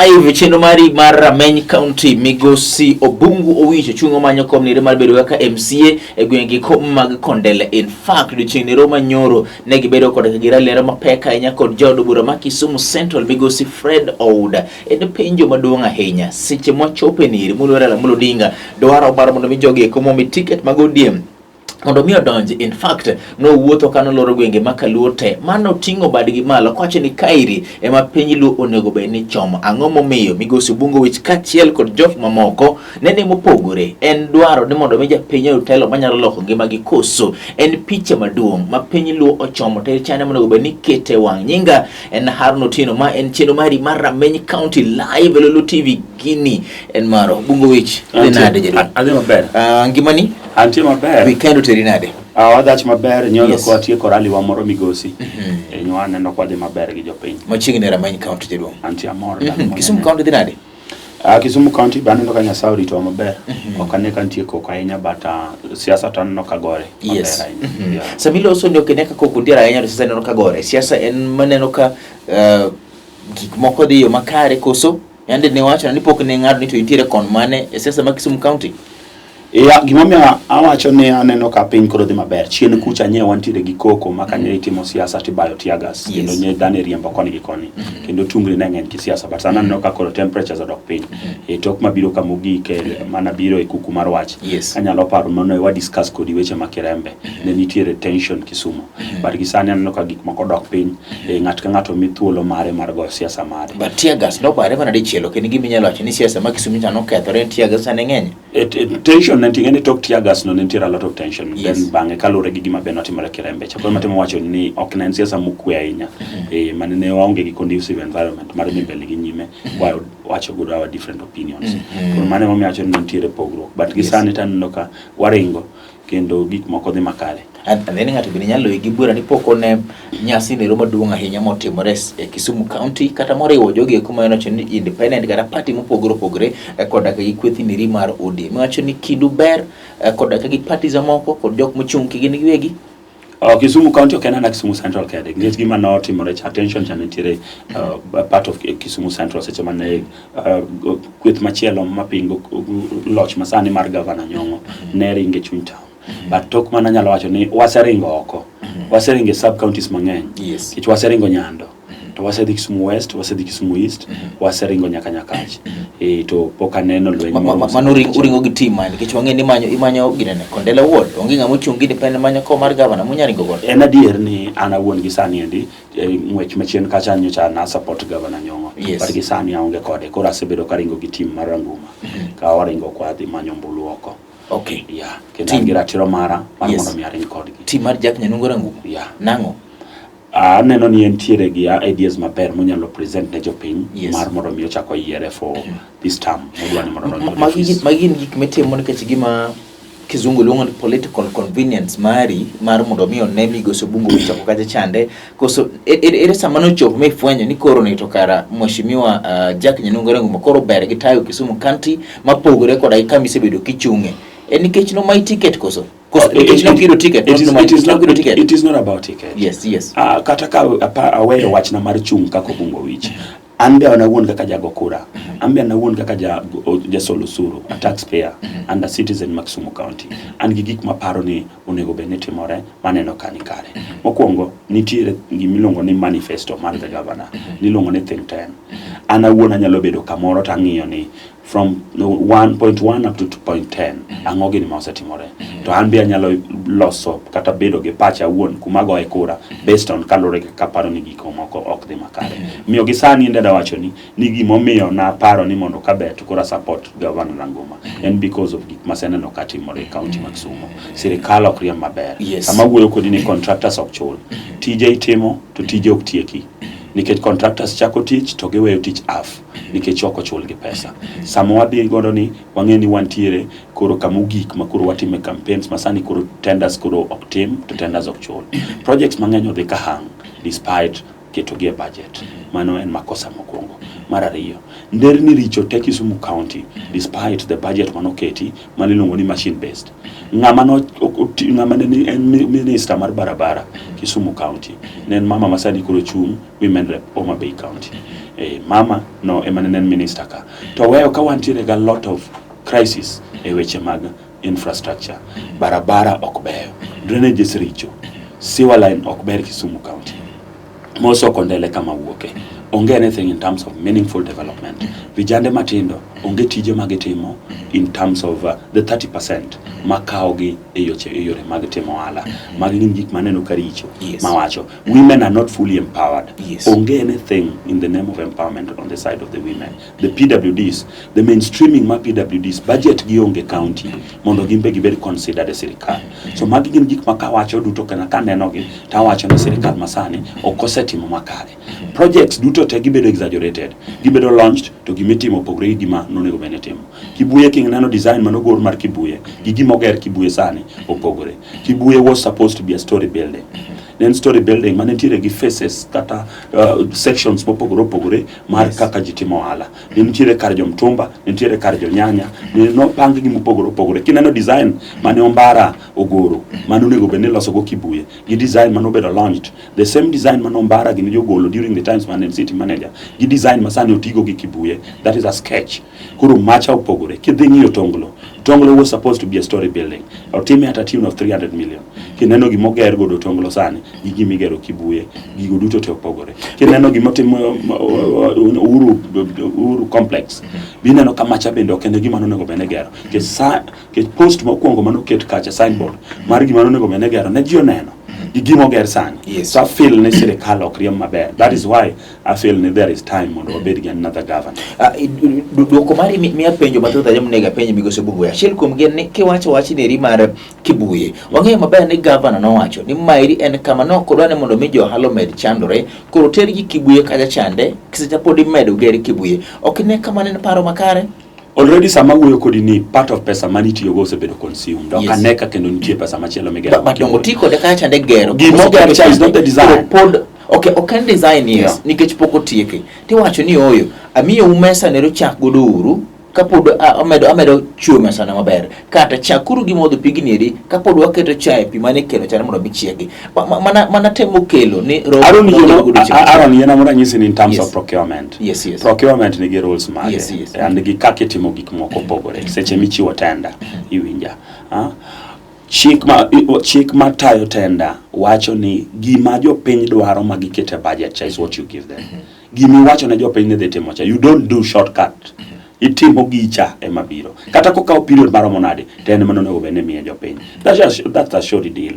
Live chenro mari mar Rameny County, migosi Obungu Owich ochung' omanyo kom nire mar bedo kaka MCA e gwenge mag Kondele. In fact, odiochieng' nero manyoro ne gibedo kod gi rally mapek ahinya kod jaod bura ma Kisumu Central migosi Fred Ouda. En penjo maduong' ahinya seche mwachopo e niri moluor Raila Amolo Odinga dwaro mar mondo mi jogi eko momi ticket mag ODM mondo mi odonj. In fact, nowuotho ka noloro gwenge ma Kaluo te mano ting'o badgi malo kowacho ni kairi ema piny Luo onego bed ni chomo. Ang'o momiyo migosi Obungo Owich kaachiel kod jok mamoko nene mopogore? En dwaro ni mondo mi japiny oyud telo manyalo loko ngimagi koso en picha maduong' ma piny Luo ochomo to chane monego bed ni kete wang' nyinga en Harun Otieno, ma en chenro mari mar Rameny County live e Lolo TV. Gini en maro Obungo Owich, dhi nade jaduong'? Adhi maber. Ngimani? Antie maber. Weekend oteri nade? Wadhach maber nyoro. Kwa tieko rally wa moro migosi. Nyo aneno kwa dhi maber gi jopiny. Machiegni Rameny County, jaduong'. Antie amor. Kisumu County dhi nade? Kisumu County be aneno ka Nyasaye oritowa maber. Ok ane ka nitie koko ahinya, but siasa to aneno ka gore maber ahinya. Yeah. Sami loso ni ok ine ka koko nitiere ahinya, to siasa neno ka gore. Siasa en maneno ka gik moko dhi yo makare koso? Yande ne wacho ni pok ne ng'ado ni to intiere kon mane e siasa ma Kisumu County? Yeah, gimomiyo awacho ni aneno ka piny koro dhi maber. Chien kucha nye wantiere gi koko ma kanye itimo siasa tibayo tear gas. Kendo nye dhano iriembo koni gi koni. Kendo tungni ne ng'eny kisiasa. But sani aneno ka koro temperatures odok piny. E tok mabiro kamogik mana biro e kuku mar wach. Anyalo paro mano wa discuss kodi weche ma Kirembe. Ne nitiere tension Kisumu. But gi sani aneno ka gik moko odok piny. Ng'ato ka ng'ato mi thuolo mare mar goyo siasa mare. But tear gas nobare mana dichiel, ok en gima inyalo wacho ni siasa ma Kisumu cha nokethore, en tear gas ne ng'eny. Tension ne nitie, tok tear gas no ne nitiere a lot of tension. Then bang'e kaluwore gi gima be notimore Kirembe cha. Koro matemo wacho ni ok ne en siasa mokwe ahinya. Mane ne waonge gi conducive environment mar dhi mbele gi nyime wa wacho godo our different opinions. Koro mano emomiyo awacho ni ne nitiere pogruok. But gi sani to aneno ka waringo kendo gik moko dhi makare. And then ng'ato bende nyalo loyi gi bura ni pok one nyasi nero maduong' ahinya motimore e Kisumu County kata moriwo jogi eko ma wacho ni independent kata party mopogore opogore koda ka gi kweth niri mar ODM. Iwacho ni kindu ber koda ka gi parties mamoko kod jok mochung' ki gin giwegi. Kisumu County ok en ana Kisumu Central kende, nikech gima notimore cha, tension cha nitiere part of Kisumu Central seche mane kweth machielo mapingo loch masani mar Governor Nyong'o ne ringe chuny town. But tok mana anyalo wacho ni waseringo oko, waseringo e sub counties mang'eny. Nikech waseringo Nyando, to wasedhi Kisumu West, wasedhi Kisumu East, waseringo nyaka Nyakach. To pok aneno lweny moro. Mano uringo gi team mane? Nikech wang'e ni imanyo ginene Kondele Ward, onge ng'ama ochung' gi independent manyo kom mar governor munya ringo godo. En adier ni an awuon gi sani endi ng'wech machien kacha nyocha na support Governor Nyong'o. But gi sani aonge kode. Koro asebedo karingo gi team mar Ranguma. Ka waringo kwa dhi manyo ombulu oko. Yeah. Kendo an gi ratiro mara mar mondo mi aring kodgi. Team mar Jack Nyanungo Ranguma? Yeah. Nang'o? Aneno ni entiere gi ideas maber monyalo present ne jopiny mar mondo mi ochak oyiere for this term modwa ni mondo odonj Magi office. Magi gin gik mitimo nikech gima kizungu luongo ni political convenience mari mar mondo mi one migosi Obungo ochopo kacha chande koso ere sama nochopo mifwenyo ni koro ni to kara mheshimiwa Jack Nyanungo Ranguma koro ber gi tayo Kisumu County mapogore koda gi kama isebedo kichung'e? En nikech nomayi ticket koso? Koso nikech nokiyudo ticket? Nokiyudo ticket? It is not about ticket. Yes. Kata ka aweyo wachna mar chung' kaka Obungo Owich, an be an awuon kaka jago kura, an be an awuon kaka jasol osuru, a taxpayer and a citizen ma Kisumu County, an gi gik maparo ni onego bed ni timore maneno ka ni kare. Mokwongo, nitiere gimiluongo ni manifesto mar the governor, niluongo ni Think 10. An awuon anyalo bedo kamoro to ang'iyo ni from 1.1 up to 2.10 ang'o gini ma osetimore, to an be anyalo loso kata bedo gi pacha awuon kuma agoye kura based on kaluwore gi kaka aparo ni gik moko ok dhi makare. Miyo gi sani ende dawacho ni gimomiyo naparo ni mondo kaber to koro support Governor Ranguma en because of gik maseneno katimore e county ma Kisumu. Sirikal ok riemb maber. Sama wuoyo kodi ni contractors ok chul, tije itimo to tije ok tieki nikech contractors chako tich to giweyo tich half nikech ok ochulgi pesa. Sama wadhi godo ni wang'e ni wantiere koro kamogik ma koro watime campaigns ma sani koro tenders koro ok tim to tenders ok chul. Projects mang'eny odhi ka hang despite ketogi e budget. Mano en makosa mokwongo. Mar ariyo, nderni richo te Kisumu County despite the budget manoketi maniluongo ni machine based. Ng'ama no ng'ama ne en minister mar barabara Kisumu County ne en mama masani koro chung' women rep Homa Bay County. Mama no ema ne en minister ka. To weyo ka wantiere ga lot of crisis e weche mag infrastructure. Barabara ok beyo, drainages richo, sewer line ok ber Kisumu County. Moso Kondele kama wuoke. Onge anything in terms of meaningful development. Vijande matindo onge tije ma gitimo in terms of the 30% makawogi e yoche e yore mag timo ohala. Magi gin gik maneno ka richo mawacho. Women are not fully empowered. Onge anything in the name of empowerment on the side of the women. The PWDs, the mainstreaming ma PWDs, budget gi onge county mondo gin be gibed considered e sirikal. So magi gin gik ma kawacho duto kana kanenogi tawacho ni sirikal masani ok osetimo makare. Projects duto te gibedo exaggerated, gibedo launched to gimitimo opogore gi gima nonego bed ni itimo. Kibuye kineno design manogor mar Kibuye gi gima oger Kibuye sani opogore. Kibuye was supposed to be a story building. Ne en story building mane nitiere gi phases kata sections mopogore opogore mar kaka ji timo ohala. Ne nitiere kar jomtumba, ne nitiere kar jonyanya, ne nopang gi mopogore opogore. Kineno design mane Ombara ogoro, mane onego bed ni iloso go Kibuye, gi design mane obedo launched, the same design mane Ombara gini jogolo during the times mane en city manager, gi design masani otigo gi Kibuye, that is a sketch. Koro macha opogore. Kidhi ng'iyo Tonglo, Tonglo was supposed to be a story building. Otime at a tune of 300 million. Kineno gimoger godo Tonglo sani, gi gimigero Kibuye, gigo duto te opogore. Kineno gimotimo Uhuru complex, bineno ka macha bende ok en gima nonego bed ni igero. Nikech post mokwongo manoket kacha, signboard mar gima nonego bed ni igero, ne ji oneno gi gimoger sani. So I feel ni sirikal ok riemb maber. That is why I feel ni there is time mondo wabed gi another governor. Duoko mari miya penjo mathoth ahinya monego apenj migosi Obungu. Achiel kuom gi en ni kiwacho wach neri mar Kibuye, wang'eyo maber ni gavana nowacho ni maeri en kama ne ok odwa ni mondo mi jo ohala omed chandore, koro tergi Kibuye kacha chande, seche pod imedo ger Kibuye. Ok ine kama ne en paro makare? Already sama wuoyo kodi ni part of pesa mane itiyogo osebedo consumed. Ok ane ka kendo nitie pesa machielo migero. But dongo ti kode kacha chande gero. Gima oger cha is not the design. Koro pod okay, ok en design, yes, nikech pok otieke. Tiwacho ni oyo, amiyou mesa nero chak godo uru, kapod amedo chwe mesana maber. Kata chakuru gi modho pigni eri, kapod waketo chae pi mane kelo chane mondo mi chiegi. Mana temo kelo ni roho Aaron mondo yiena godo chiemo. Aaron yiena mondo anyisi ni in terms of procurement. Yes. Procurement nigi rules mage. Yes. And gi kaka itimo gik moko opogore. Seche michiwo tender, iwinja. Chik ma tayo tender wacho ni gima jopiny dwaro ma giketo e budget cha is what you give them. Gima iwacho ne jopiny ni dhi timo cha, you don't do shortcut. Itimo gicha ema biro. Kata kokawo period maromo nade, to en ema onego bed ni imiye jopiny. That's a short deal.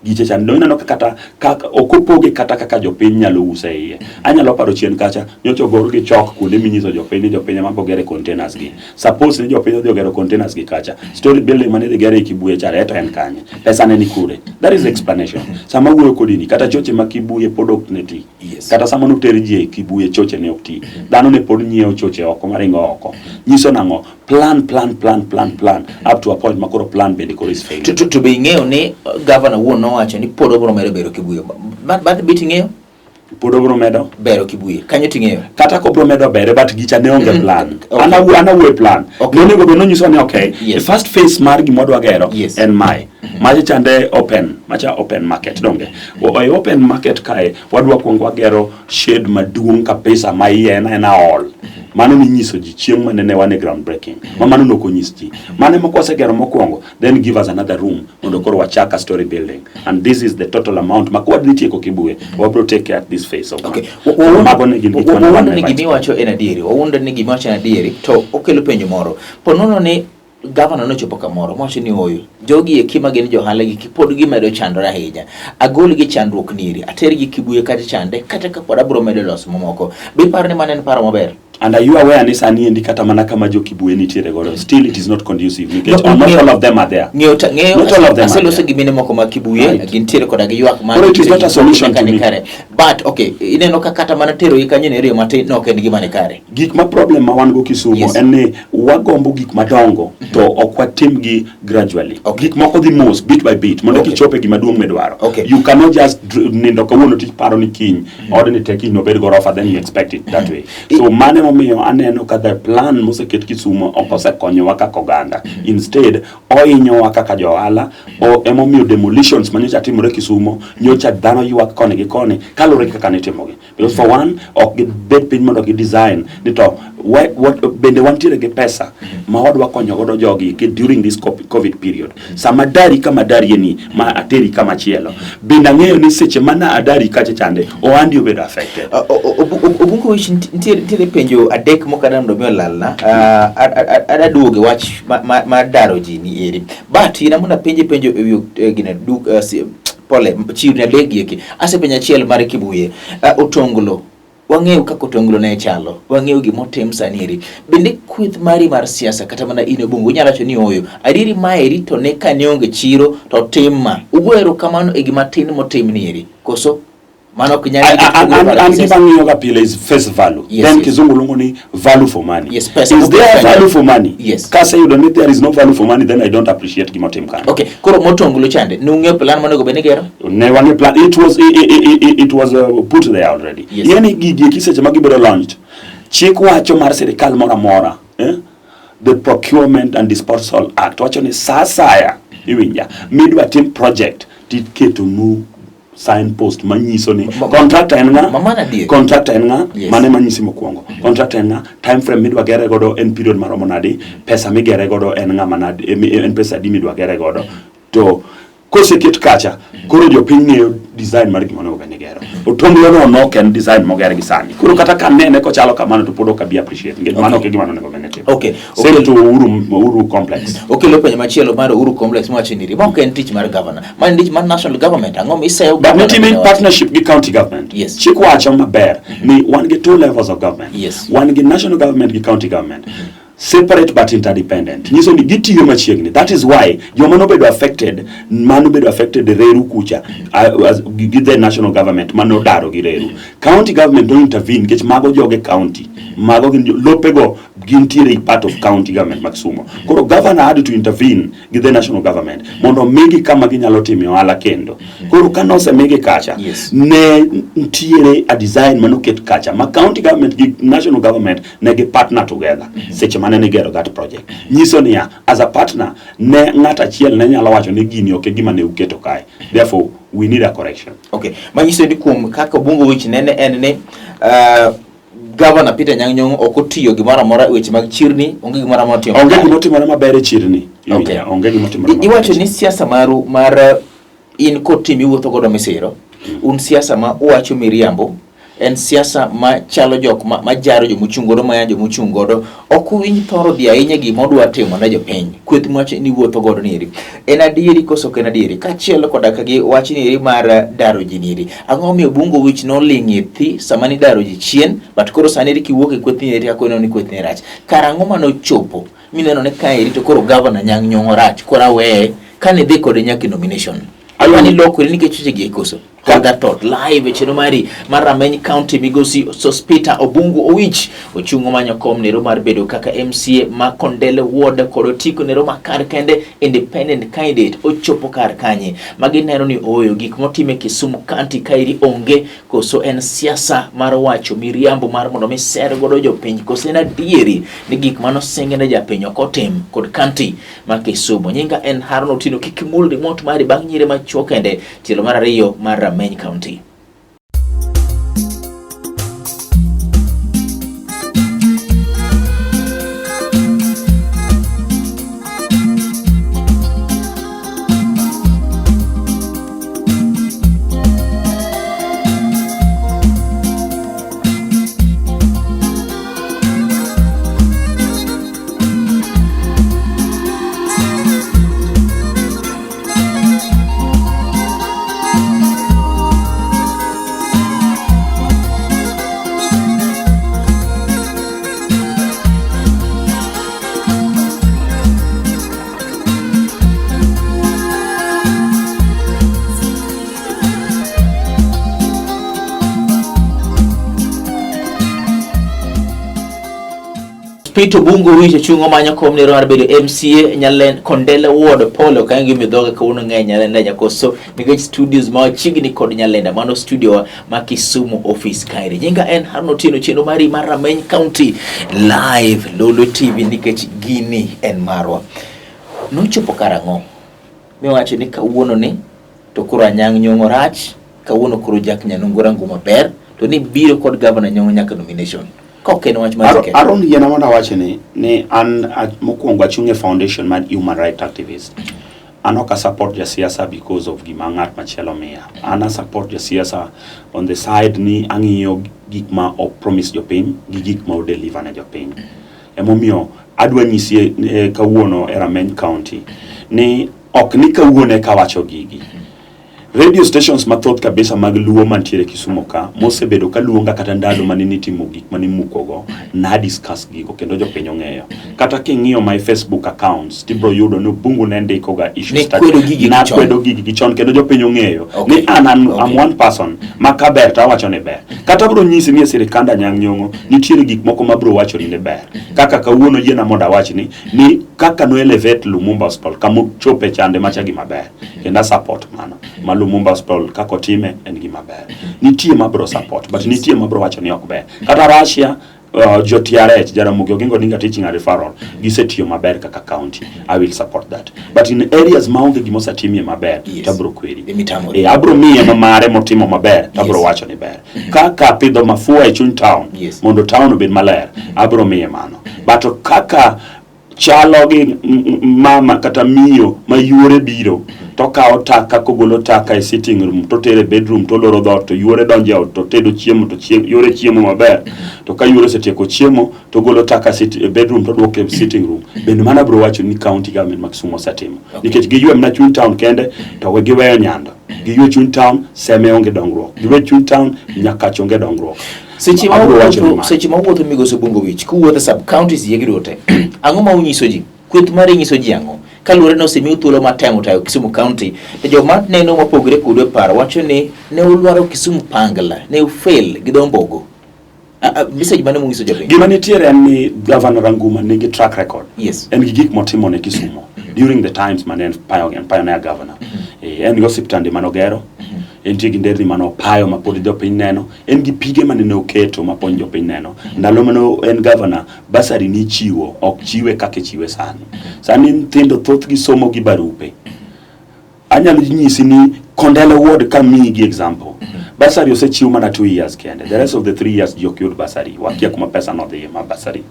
Giche cha no ineno kata kaka ok opoge kata kaka jopiny nyalo use iye. Anyalo paro chien kacha nyocha ogor gi chok kuonde minyiso jopiny ni jopiny ema bogere containers gi. Suppose ni jopiny odhi ogero containers gi kacha. Story building mane idhi gere e Kibuye cha to en kanye? Pesa ne ni kure? That is the explanation. Sama wuoyo kodi ni kata choche ma Kibuye pod ok ne ti. Kata sama noter ji e Kibuye choche ne ok ti. Dhano ne pod nyiewo choche oko maringo oko. Nyiso nang'o? Plan, plan, plan, plan, plan up to a point ma koro plan bende koro is failing. To be ing'eyo ni governor wuon nowacho ni pod obiro medo bero Kibuye. But bit ing'eyo? Pod obiro medo? Bero Kibuye. Kanyo ting'eyo? Kata kobiro medo bere, but gicha ne onge plan. An awuoyo plan. Nonego bed nonyiso ni okay, the first phase mar gima wadwa gero en mae. Macha chande open, macha open market donge. E open market kae wadwa kuongo wagero shed maduong' kabisa ma iye en aena hall. Mano ninyiso ji chieng' mane ne wan e ground breaking. Ma mano nok onyis ji. Mano ema kwasegero mokwongo, then give us another room mondo koro wachak a story building. And this is the total amount ma kwadhi tieko Kibuye, wabro take care at this phase of money. Mago ne gin gik mane Wawuondo ni wan gima iwacho en adieri. Wawuondo ni gima iwacho en adieri, to okelo penjo moro. Po nono ni gavana nochopo kamoro mowacho ni oyo, jogi eki ma gin johala gi pod gimedo chandore ahinya. Agol gi chandruok niri, atergi Kibuye kata chande, kata ka pod abiro medo loso mamoko. Be iparo ni mano en paro maber? And are you aware ni sani endi kata mana kama jo Kibuye nitiere godo, still it is not conducive nikech No, not all of them are there. Ng'eyo ta, ng'eyo, Not all of them are aseloso there. gi mine moko ma Kibuye, gintiere koda gi ywak mar Koro it is not a solution to me. kare. But okay, ineno ka kata mana tero gi kanyo ne matin, no ok en gima ni kare. Gik ma problem ma wan go Kisumu en ni wagombo gik madongo. To ok watim gi gradually. Okay. Gik moko dhi mos, bit by bit, mondo kichope gima duong' midwaro. You cannot just nindo kawuono tich paro ni kiny odni te kiny nobed gorofa, then you expect it that way. So mano emomiyo aneno ka the plan moseket Kisumo ok osekonyowa kaka oganda. Instead, ohinyowa kaka jo ohala. Emomiyo demolitions manyocha timore Kisumo, nyocha dhano ywak koni gi koni kaluwore gi kaka nitimogi. Because for one, ok gibed piny mondo gi design ni to bende wantiere gi pesa ma wadwa konyo godo jogi during this COVID period. Sama dari kama darie ni, ma ateri kama chielo. Bende ang'eyo ni seche mana adari kacha chande, ohandi obedo affected. Obungu Owich, nitiere penjo adek mokada mondo mi olalna. Adaduoge wach ma daro ji ni eri. But ina mondo apenje penjo e wi gine duk, pole chirni adek gi eki. Asepenjo achiel mar Kibuye. Otonglo. Wang'eyo kaka Otonglo ne chalo. Wang'eyo gima otim sani eri. Bende kweth mari mar siasa kata mana in Obungu inyalo wacho ni ooyo. Adieri maeri to ne ka ne onge chiro to tim ma. Ugo erokamano e gima tin motim ni eri. Koso? Mano ok nyal An gima ng'iyo ga pile is face value. Then Kizungu luongo ni value for money. Yes, pesa Is there value for money? Yes. Kaseyudo ni there is no value for money, then I don't appreciate gima otim kanyo. Okay, koro Motonglo chande, nung'eyo plan monego bed ni gero? Ne wang'e plan, it was put there already. Yes. Yani gigi eki seche ma gibedo launched, chik wacho mar sirikal moro amora, eh? The Procurement and Disposal Act wacho ni sa asaya iwinja midwa tim project tiketo nu signpost manyiso ni contractor en ng'a, Mano adier. contractor en ng'a, Yes. mano ema nyisi mokwongo. Contractor en ng'a, time frame midwa gere godo en period maromo nadi, pesa migere godo en ng'ama nadi, en pesa adi midwa gere godo. To koseket kacha, koro jopiny ng'eyo design mar gima onego bed ni gero. Otonglo no nok en design moger gi sani. Koro kata ka nene kochalo kamano to pod ok abi appreciate. Nikech mano ok e gima onego bed ni timo. Same to Uhuru Complex. Okelo penjo machielo mar Uhuru Complex miwacho ni ma ok en tich mar governor. Ma en tich mar national government. Ang'o miseyo But governor nitime in bende wacho? partnership gi county government. Yes. Chik wacho maber ni wan gi two levels of government. Yes. Wan gi national government gi county government. Separate but interdependent. Nyiso ni gitiyo machiegni. That is why joma nobedo affected, manobedo affected Reru kucha, gi the national government manodaro gi Reru. County government no intervene nikech mago joge county. Mago gin lopego gintiere i part of county government ma Kisumo. Koro governor had to intervene gi the national government mondo migi kama ginyalo time ohala kendo. Koro ka nosemigi kacha, Yes. ne nitiere a design manoket kacha ma county government gi national government ne gi partner together seche mane nigero that project. Nyiso niya, as a partner, ne ng'at achiel ne nyalo wacho ni gini ok e gima ne uketo kae. Therefore, we need a correction. Okay. Manyiso ni kuom kaka Obungu Owich nene en ni Governor Peter Anyang' Nyong'o ok otiyo gimoro amora e weche mag chirni, onge gimoro amora otimo. Onge gima otimore maber e chirni. Okay. Onge gima otimore maber. Iwacho ni siasa maru mar in kod tim iwuotho godo misiro, un siasa ma uwacho miriambo, en siasa ma chalo jok ma jaro jomochung' godo, ma yanyo jomochung' godo, ok uwinj thoro dhi ahinya gima odwa timo ne jopiny. Kweth mwacho ni iwuotho godo ni eri. En adieri koso ok en adieri? Kaachiel koda ka gi wach ni eri mar daro ji ni eri. Ang'o momiyo Obungu Owich noling' e thi sama nidaro ji chien, but koro sani eri kiwuok e kweth ni eri kaka ineno ni kweth ni rach. Kar ang'o manochopo mineno ni kaeri to koro Governor Anyang' Nyong'o rach, koro aweye kane idhi kode nyaka e nomination. Adwa ni lokori nikech weche gi koso. Hold that thought live e chenro mari mar Rameny County. Migosi Sospeter Obungu Owich ochung' omanyo kom nero mar bedo kaka MCA ma Kondele Ward kod otiko nero ma kar kende independent candidate ochopo kar kanye. Magi neno ni ooyo gik motime Kisumu County kaeri onge koso en siasa mar wacho miriambo mar mondo mi ser godo jopiny koso en adieri ni gik manosingi ne japiny ok otim kod county ma Kisumu. Nyinga en Haron Otieno, kik imul remote mari bang' nyire machuok kende tielo mar ariyo mar Rameny County. Peter Obungu Owich chung' omanyo kom nero mar bedo MCA Nyalen Kondele Ward Polo kanyo gi midhoga kawuono ng'eny Nyalenda nyakoso nikech studios ma wachiegni kod Nyalenda mano studio wa ma Kisumu office kaeri. Nyinga en Harun Otieno chenro mari mar Rameny County live Lolo TV nikech gini en marwa. Nochopo karang'o miwacho ni kawuono ni to koro Anyang' Nyong'o rach kawuono koro Jack Nyanungo Rangu maber to ni biro kod Governor Nyong'o nyaka nomination. Ka ok en wach mar Aaron, Aaron yiena mondo awach ni an mokwongo achung' e foundation mar human right activist. An ok a support jasiasa because of gima ng'at machielo miya. An a support jasiasa on the side ni ang'iyo gik ma o promise jopiny gi gik ma o deliver ne jopiny. Emomiyo adwa nyisi kawuono e Rameny County ni ok ni kawuono eka awacho gigi. Radio stations mathoth kabisa mag Luo mantiere Kisumu ka mosebedo ka luonga kata ndalo mane nitimo gik mane imukogo na discuss gigo kendo jopiny ong'eyo. Kata king'iyo my Facebook accounts tibro yudo ni Obungu ne ndiko ga issues Ne kwedo gigi gi chon. Nakwedo gigi gi chon kendo jopiny ong'eyo ni an I'm one person ma kaber to awacho ni ber. Kata abro nyisi ni e sirikand Anyang' Nyong'o nitiere gik moko mabro wacho ni ne ber. Kaka kawuono yiena mondo awach ni kaka no elevate Lumumba Hospital kamochope chande macha gima ber. Kendo a support mano. Ma Lumumba Hospital kaka otime en gima ber. Nitie mabro support but nitie mabro wacho ni ok ber. Kata Russia jo TRH, Jaramogi Oginga Odinga Teaching and Referral gisetiyo maber kaka county. I will support that. But in areas maonge gima osetimie maber to abro kweri. Abro miye ma mare motimo maber to abro wacho ni ber. Kaka pidho mafua e chuny town mondo town obed maler abro miye mano. But kaka chalo gi mama kata miyo ma yuore biro to kawo taka kogolo taka e sitting room to tere bedroom to loro dhoot to yuore donjo e ot to tedo chiemo to yuore chiemo maber to ka yuore osetieko chiemo to golo taka e bedroom to duoke e sitting room. Bende mano abiro wacho ni county government ma Kisumu osetimo nikech giywe mana chuny town kende to we giweyo Nyando, giywe chuny town Seme onge dongruok, giwe chuny town Nyakach onge dongruok. Seche ma seche ma wuotho migosi Obungu Owich kuwuotho sub counties yegi duto te ang'o ma unyiso ji kweth mari nyiso ji ang'o kaluwore ni osemiu thuolo mar temo tayo Kisumu County to joma neno mopogore kodu e paro wacho ni ne ulwaro Kisumu pangla ne ufail gi dho mbogo. Message mane munyiso jopiny? Gima nitiere en ni Governor Ranguma nigi track record. En gi gik motimo ne Kisumu during the times mane en pioneer governor. En gi osiptande mane ogero, entie gi nderni mane opayo ma pod jopiny neno, en gi pige mane ne oketo ma pod jopiny neno. Ndalo mane en governor, bursary nichiwo, ok chiwe kaka ichiwe sani. Sani nyithindo thothgi somo gi barupe. Anyalo nyisi ni Kondele Ward kamiyi gi example. Bursary osechiw mana 2 years kende. The rest of the 3 years ji ok yud bursary. Wakia kuma pesa nodhiye ma bursary.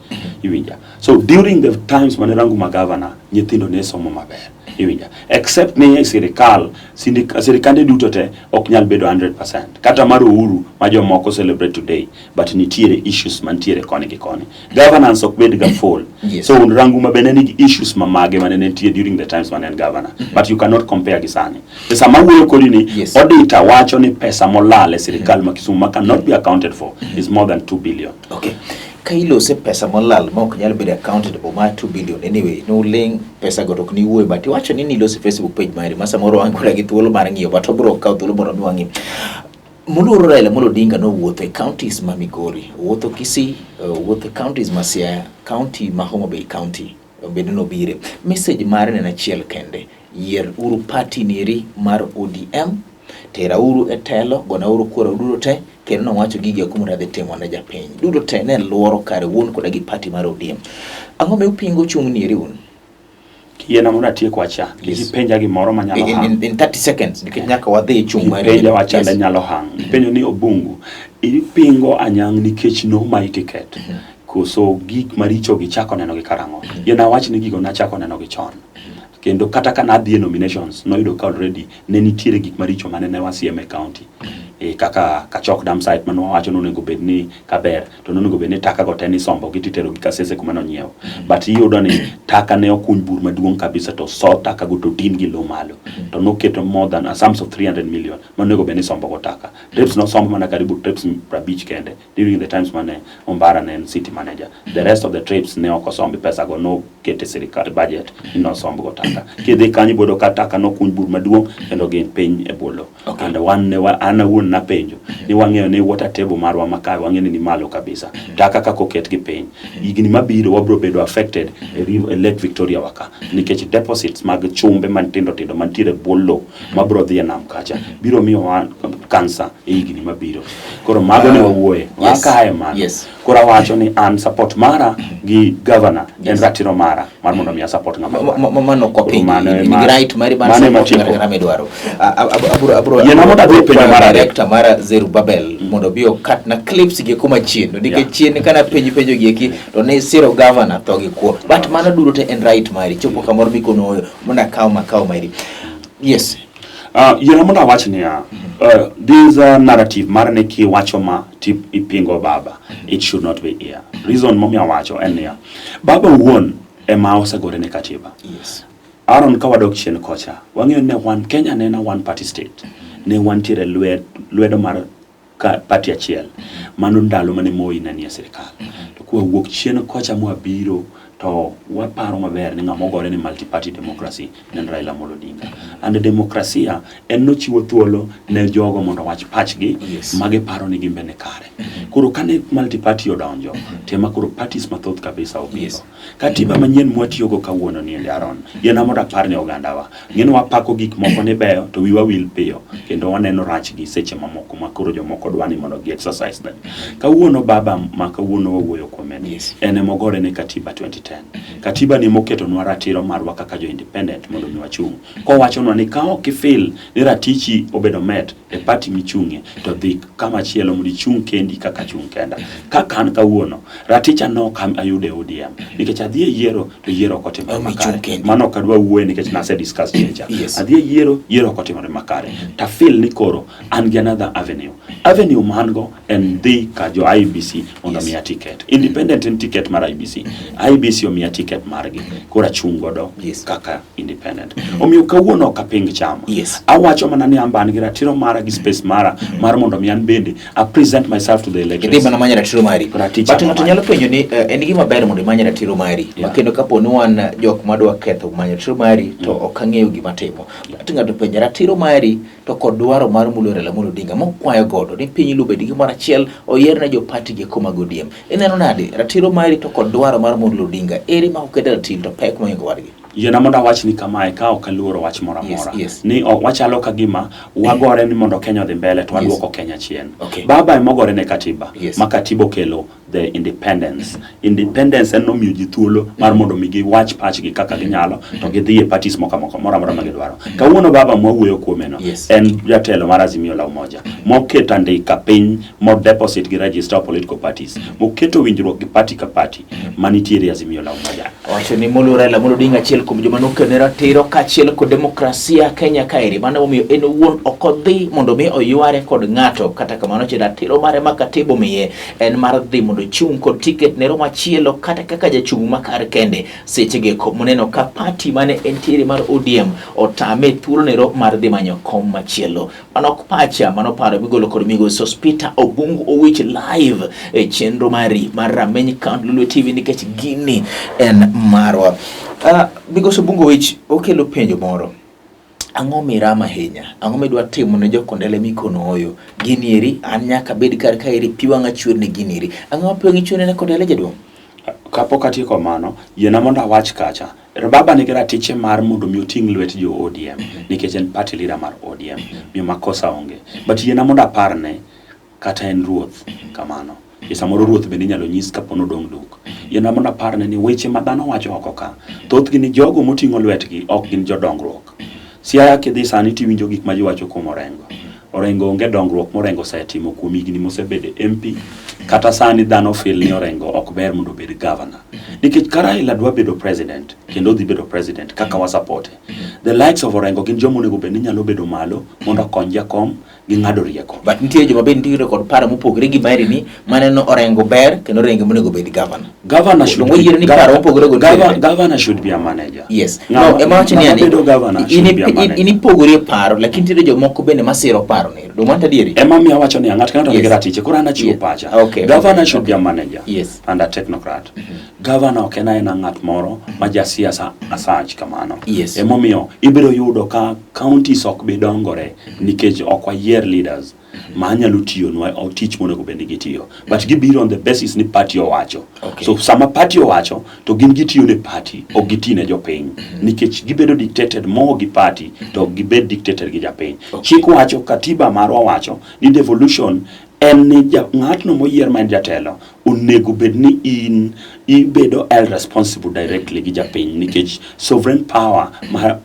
Iwinja. So during the times mane Ranguma governor, nyithindo ne somo maber. Iwinja. Except ni e sirikal, sirikande duto te ok nyal bedo 100%. Kata mar Uhuru ma jomoko celebrate today, but nitiere issues mantiere koni gi koni. Governance ok bed ga full. So Ranguma bende nigi issues mamage mane nitie during the times mane en governor. But you cannot compare gi sani. E sama wuoyo kodi ni, auditor wacho ni pesa molal e sirikal ma Kisumu ma cannot be accounted for is more than 2 billion. Okay. Ka ilose pesa molal ma ok nyal bedo accounted for ma 2 billion anyway, nuling pesa go to ok niwuoyo but iwacho ni nilose Facebook page mari ma samoro wan koda gi thuolo mar ng'iyo but obiro kawo thuolo mondo mi wang'i. Moluoro Raila Amolo Odinga nowuotho e counties ma Migori, owuotho Kisii, owuotho e counties ma Siaya, county ma Homa Bay County bende nobire. Message mare ne en achiel kende, yier uru party nieri mar ODM, tera uru e telo, gona uru kura duto te, kendo nowacho gigi ok mondo adhi timo ne japiny. Duto te ne luoro kare wuon koda gi party mar ODM. Ang'o ma upingo chung' nieri un? Kiyiena mondo atiek wacha. Nikech ipenja gimoro manyalo hang. In 30 seconds, nikech nyaka wadhi e chung' mari. Ipenja wacha ne nyalo hang. Ipenjo ni Obungu, ipingo Anyang' nikech no my ticket. Koso gik maricho gi chako neno gi karang'o? Yiena awach ni gigo nachako neno gi chon. Kendo kata ka nadhi e nominations, noyudo ka already ne nitiere gik maricho mane ne wasiem e county. Kaka Kachok dam site mane wawacho ni onego bed ni kaber, to nonego bed ni taka go te nisombo gi titero gi Kasese kuma nonyiew. But iyudo ni taka ne okuny bur maduong' kabisa to so taka go to din gi lowo malo. To noketo more than a sums of 300 million manonego bed ni isombo go taka. Trips nosomb mana karibu trips 50 kende during the times mane Ombara ne en city manager. The rest of the trips ne ok osombi, pesa go noket e sirikal budget ni nosomb go taka. Kidhi kanyo iboyudo ka taka nokuny bur maduong' kendo gin piny e bwo lowo. And wan ne an awuon awuon napenjo ni wang'eyo ni water table marwa ma kae wang'eyo ni ni malo kabisa. Taka kaka oket gi piny. Higni mabiro wabiro bedo affected e e Lake Victoria waka nikech deposits mag chumbe matindo tindo mantiere e bwo lowo mabiro dhi e nam kacha biro miyowa kansa e higni mabiro. Koro mago ne wawuoye. Wakae mano. Koro awacho ni an support mara gi governor en ratiro mara mar mondo mi support ng'ama dwaro. Mano ok wapenji. In gi right mari mar support ng'ato ang'ata midwaro. Abro Yiena mondo adhi e penjo mar ariyo. Director mara Zerubbabel mondo obi okat na clips gi kuma chien. To nikech chien kana penji penjo gi eki to ne siro governor tho gi kwo. But mano duto te en right mari. Chopo kamoro mikono ooyo mondo akaw makaw mari. Yes. Yiena mondo awach niya, this narrative mar ni kiwacho ma ti ipingo baba, it should not be here. Reason momiyo awacho en niya, baba owuon ema osegore ne katiba. Aaron, ka wadok chien kocha, wang'eyo ni ne wan Kenya ne en a one party state. Ne wantiere lwedo mar ka party achiel. Mano ndalo mane Moi ne nie sirikal. To kwawuok chien kocha mwabiro to waparo maber ni ng'ama ogore ni multi party democracy ne en Raila Amolo Odinga. And demokrasia en nochiwo thuolo ne jogo mondo owach pachgi ma giparo ni gin be ni kare. Koro kane multi party odonjo, to ema koro parties mathoth kabisa obiro. Katiba manyien mwatiyogo kawuono ni endi Aaron, yiena mondo apar ne ogandawa. Ng'eni wapako gik moko ni beyo to wiwa wil piyo kendo waneno rachgi seche mamoko ma koro jomoko dwa ni mondo gi exercise them. Kawuono baba ma kawuono wawuoyo kuome ni en ema ogore ne katiba 2010. Katiba ni moketonwa ratiro marwa kaka jo independent mondo mi wachung'. Kowachonwa ni ka ok ifil ni ratichi obedo met e party michung'ie to dhi kama chielo mondo ichung' kendi kaka chung' kenda. Kaka an kawuono, raticha ne ok ayudo e ODM nikech adhi e yiero to yiero ok otimore makare. Mano ok adwa wuoye nikech nase discuss chien cha. Adhi e yiero, yiero ok otimore makare. To afeel ni koro an gi another avenue. Avenue ma an go en dhi ka jo IEBC mondo omiya ticket. Independent en ticket mar IEBC. IEBC omiya ticket margi. Koro achung' godo kaka independent. Omiyo kawuono ok aping chama. Awacho mana ni an gi ratiro mara gi space mara mar mondo mi an bende I present myself to the electors. Idhi mana manyo ratiro mari. Raticha But ng'ato mari. nyalo penjo ni en gima ber mondo imany ratiro mari. Yeah. Kendo kapo ni wan jok madwa ketho manyo ratiro mari to ok ang'eyo gima timo. But ng'ato penjo ratiro mari to kod dwaro mar mulo Raila Amolo Odinga mokwayo godo ni piny Luo obed gimoro achiel oyier ne jo party gi mag ODM. Ineno nade ratiro mari to kod dwaro mar mulo Odinga ere ma ok ratil to pek mohingo wadgi? Yiena mondo awach ni kamae ka ok aluoro wach moro amora. Yes. Ni ok wachalo ka gima wagore ni mondo Kenya odhi mbele to waduoko Kenya chien. Baba ema ogore ne katiba. Ma katiba okelo the independence. Independence en nomiyo ji thuolo mar mondo mi giwach pachgi kaka ginyalo to gidhi e parties moko moko moro amora ma gidwaro. Kawuono baba mwawuoyo kuome no en jatelo mar Azimio la Umoja moketo andika piny mo deposit gi register of political parties moketo winjruok gi party ka party manitiere Azimio la Umoja. Owacho ni moluor Raila Amolo Odinga achiel kuom joma nokene ratiro kaachiel kod demokrasia Kenya kaeri. Mano emomiyo en owuon ok odhi mondo mi oyware kod ng'ato. Kata kamano che ratiro mare ma katiba omiye en mar dhi mondo ochung' kod tiket ne machielo kata kaka jachung' ma kar kende. Sechego eko moneno ka party mane entiere mar ODM otame thuolo nero mar dhi manyo kom machielo. Mano ok pacha, mano paro migolo kod migosi Sospeter Obungu Owich live e chenro mari mar Rameny Count Lolwe TV nikech gini en marwa. Migosi Obungu Owich okelo penjo moro. Ang'o mirama ahinya? Ang'o midwa timo ne jokondele mikono oyo? Gini eri, an nyaka bed kar ka eri, pi wang'a chwer ne gini eri. Ang'o ma pi wang'i chwer ne kondele jaduong'? Kapok atieko mano, yiena mondo awach kacha. Baba nigi ratiche mar mondo mi oting' lwet jo ODM nikech en party leader mar ODM. Miyo makosa onge. But yiena mondo aparne kata en ruoth kamano. E samoro ruoth bende inyalo nyis kapo nodong' duk. Yiena mondo aparne ni weche ma dhano wacho oko ka, thothgi ni jogo moting'o lwetgi ok gin jodongruok. Siaya kidhi sani tiwinjo gik ma ji wacho kuom Orengo. Orengo onge dongruok ma Orengo osetimo kuom higni mosebedo MP. Kata sani dhano feel ni Orengo ok ber mondo obed governor. Nikech ka Raila dwa bedo president, kendo odhi bedo president kaka wa support. The likes of Orengo gin joma onego bed ni nyalo bedo malo mondo okony jakom gi ng'ado rieko. But nitie joma bende nitiere kod paro mopogore gi mari ni maneno Orengo ber kendo Orengo monego bed governor. Governor should be, be, ni paro mopogore go governor, governor should be a manager. Yes. No, ema wacho ni bedo governor should be a manager. In ipogori e paro lakini nitiere jomoko bende masiro paro ni. Do mano adieri? Ema miyo awacho ni ng'ato ka ng'ato nigi ratiche koro an achiwo pacha. Governor should be a manager. And a technocrat. Governor ok en aena ng'at moro ma jasiasa asach kamano. Emomiyo ibiro yudo ka counties ok bi dongore nikech ok wayier leaders. ma nyalo tiyonwa tich monego bed ni gitiyo, but gibiro on the basis ni party owacho. So sama party owacho to gin gitiyo ne party, ok giti ne jopiny, nikech gibedo dictated more gi party to ok gibed dictated gi japiny. Chik wacho, katiba marwa wacho ni devolution en ni ng'atno moyier ma en jatelo onego bed ni in ibedo held responsible directly gi japiny, nikech sovereign power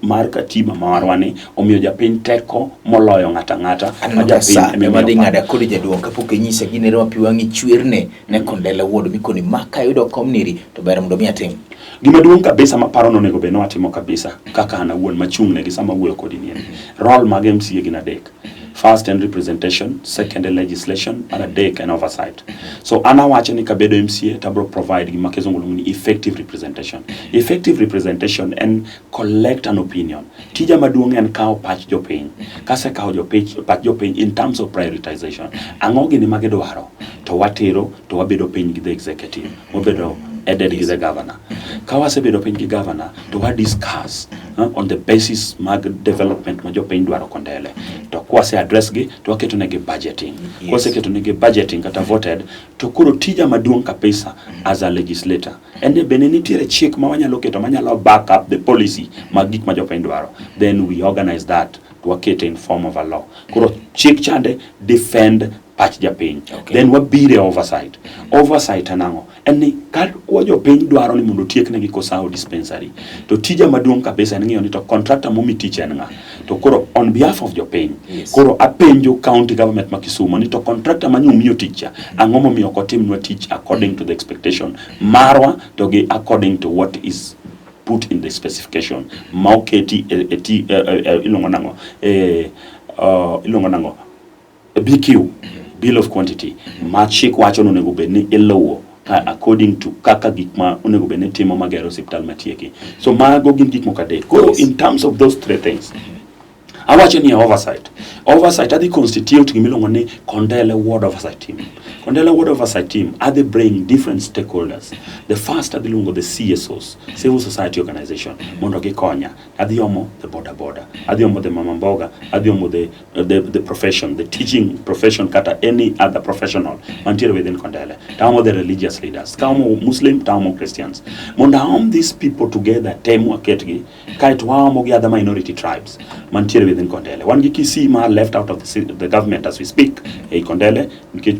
mar katiba marwa ni omiyo japiny teko moloyo ng'ato ang'ata ma Aneno ka japiny sa ema ema imiyo dhi power. Ng'ada kodi, jaduong', kapok inyisa ginero ma pi wang'i chwerne ne Kondele Ward mikoni ma kayudo kom niri to ber mondo mi atim. Gima duong' kabisa maparo nonego bed ni watimo kabisa kaka an awuon machung' negi sama awuoyo kodi ni en role mag MCA gin adek. First en representation, second en legislation, mar adek en oversight. So an awacho ni kabedo MCA to abro provide gima kizungu luongo ni effective representation. Effective representation en collect an opinion. Tija maduong' en kawo pach jopiny. Kasekawo jopiny, pach jopiny in terms of prioritization. Ang'o gini ma gidwaro? To watero to wabedo piny gi the executive. Wabedo headed gi the governor. Ka wasebedo piny gi governor to wa discuss on the basis mag development ma jopiny dwaro Kondele. To kwase address gi to waketo negi budgeting. Kwaseketo negi budgeting kata voted, to koro tija maduong' kabisa as a legislator en ni bende nitiere chik ma wanyalo keto manyalo back up the policy mag gik ma jopiny dwaro, then we organize that to wakete in form of a law. Koro chik chande defend pach japiny. Then wabire oversight. Oversight en ang'o? En ni ka kwa jopiny dwaro ni mondo otieknegi Kosao dispensary, to tija maduong' kabisa en ng'iyo ni to contractor momi tich en ng'a. To koro on behalf of jopiny, koro apenjo county government ma Kisumu ni to contractor manyo miyo tich cha, ang'o momiyo ok otimnwa tich according to the expectation marwa to gi according to what is put in the specification ma oketi e iluongo nang'o, iluongo nang'o, BQ, bill of quantity, ma chik wacho ni onego bed ni iluwo ka according to kaka gik ma onego bed ni timo magero osiptal matieki. So mago gin gik moko adek. Koro in terms of those three things, awacho ni oversight. Oversight adhi constitute gimiluongo ni Kondele Ward Oversight Team. Kondele Ward Oversight Team adhi bring different stakeholders. The first adhi luongo the CSOs, civil society organization, mondo gikonya. Adhi omo the boda boda, adhi omo the mama mboga, adhi omo the profession, the teaching profession kata any other professional mantiere within Kondele. Taomo the religious leaders, kaomo Muslim, taomo Christians. Mondo aom these people together te mwaketgi, kaeto waomo gi other minority tribes mantiere within Kondele. Wan gi Kisii ma left out of the government as we speak ei Kondele nikech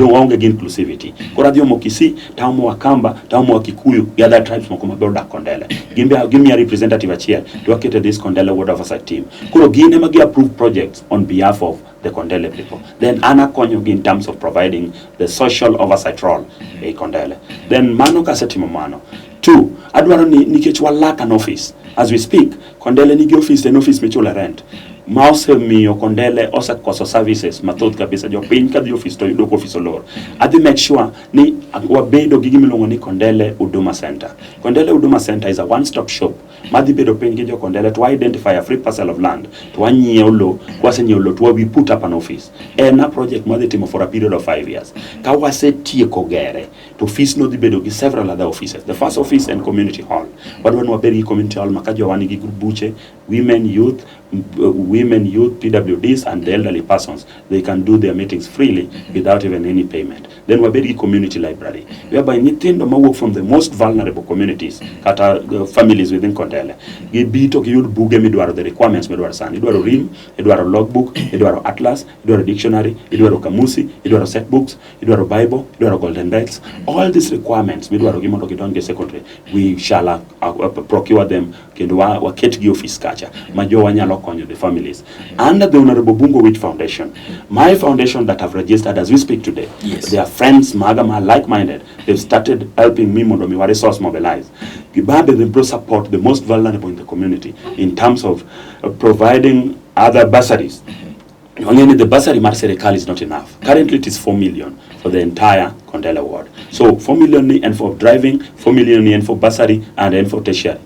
waonge gi inclusivity. Koro adhi omo Kisii, taomo Wakamba, taomo Wakikuyu gi other tribes moko mabe odak Kondele. Gin be gimiya representative achiel to wakete this Kondele Ward Oversight Team. Koro gin ema gi approve projects on behalf of the Kondele people. Then an akonyogi in terms of providing the social oversight role ei Kondele. Then mano kasetimo mano. Two, adwaro ni nikech wa lack an office. As we speak, Kondele nigi office, en office michule rent. Ma osemiyo Kondele osekoso services mathoth kabisa. Jopiny kadhi office to yudo ka office olor. Adhi make sure ni wabedo gi gimiluongo ni Kondele Huduma Center. Kondele Huduma Center is a one-stop shop madhi bedo piny gi jo Kondele to identify a free parcel of land to wanyiewo lo. Kwasenyiewo lo to we put up an office. En a project madhi timo for a period of 5 years. Ka wasetieko gere to office no dhi bedo gi several other offices. The first office en community hall. Wadwa ni wabed gi community hall ma ka jowa nigi buche, women, youth, PWDs and the elderly persons, they can do their meetings freely without even any payment. Then wabed gi community library whereby nyithindo mawuok from the most vulnerable communities kata families within Kondele gibi to giyud buge midwaro, the requirements midwaro sani. Idwaro ream, idwaro logbook, idwaro atlas, idwaro dictionary, idwaro kamusi, idwaro set books, idwaro Bible, idwaro golden belts. All these requirements midwaro gi mondo gidonj e secondary, we shall procure them kendo waket gi office kacha ma jowa nyalo konyo the families under the Honorable Obungu Owich Foundation, my foundation that I've registered as we speak today. They are friends maga ma like-minded. They've started helping me mondo mi wa resource mobilize gibabe they bro support the most vulnerable in the community in terms of providing other bursaries. Wang'e ni the bursary mar sirikal is not enough. Currently it is 4 million for the entire Kondele ward. So 4 million ni and for driving, 4 million ni and for bursary and and for tertiary.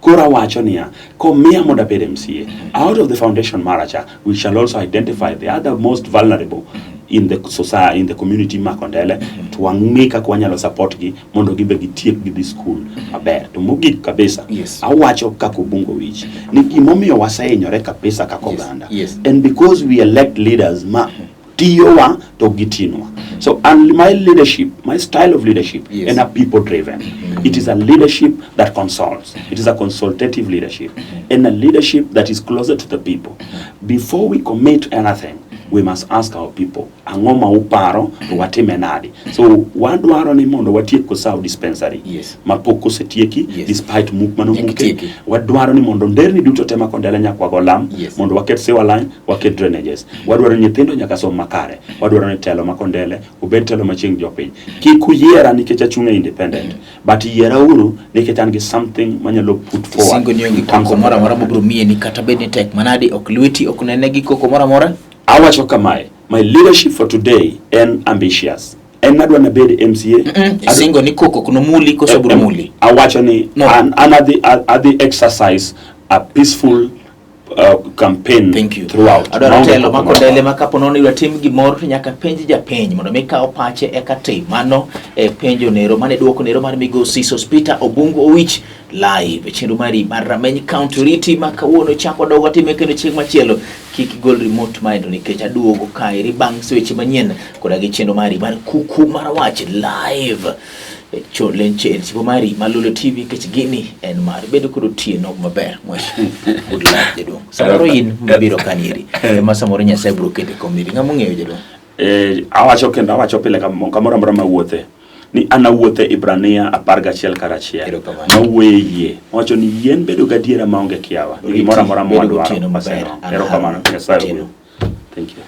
Koro awacho niya, komiya mondo abed MCA, out of the foundation maracha, we shall also identify the other most vulnerable in the society, in the community ma Kondele, to wang'i kaka wanyalo support gi mondo gibe gitiek gidhi school maber. To mogik kabisa, awacho kaka Obungo Owich ni gimomiyo wasehinyore kabisa kaka oganda and because we elect leaders ma tiyowa to gitinwa. So, and my leadership, my style of leadership, and a people driven. It is a leadership that consults. It is a consultative leadership and a leadership that is closer to the people. Before we commit anything, we must ask our people, ang'o ma uparo to watime nadi? So wadwaro ni mondo watiek Kosau dispensary mapok osetieki, despite muk Nyaka manomuke. tieki. Wadwaro ni mondo nderni duto te ma Kondele nyaka wago lam mondo waket sewer line, waket drainages. Wadwaro ni nyithindo nyaka som makare. Wadwaro ni telo ma Kondele obed telo machiegni gi jopiny. Kik uyiera nikech achung' e independent, but yiera uru nikech an gi something manyalo put forward Singo ni onge in terms koko of moro amora development. mobiro miye ni kata bed ni tek manadi, ok lweti ok nene gi koko moro amora. Awacho kamae, my leadership for today en ambitious. En adwa nabed MCA. Singo ni koko ok nomuli koso biro muli? Awacho ni No. an adhi exercise a peaceful campaign Thank you. throughout. Adwaro Maonge telo koko ma moro Kondele amora. ma kapo nono idwa tim gimoro to nyaka penj japiny mondo mi kaw pache eka tim. Mano e penjo nero mane duoko nero mar migosi Sospeter Obungu Owich live e chenro mari mar Rameny County Riti ma kawuono chako dogo time kendo chieng' machielo kik igol remote maendo nikech aduogo kaeri bang' weche manyien koda gi chenro mari mar kuku mar wach live e cholenche e tipo mari mar Lolo TV nikech gini en mari. Bedo kod otieno maber mwesh. Good luck, jaduong'. Samoro in mabiro kanieri ema samoro Nyasaye biro keto e kom niri. Ng'ama ong'eyo, jaduong'? Awacho kendo awacho pile kamoro amora mawuothe ni an awuothe Ibrania 11 kar achiel Erokamano. mawuoye yie wacho ni yien bedo gadiera maonge kiawa ni gimoro amora Bedo mwadwaro gotieno maber. wasenwang'o. An Erokamano. Harun Nyasaye Otieno. ogwedhu. Thank you.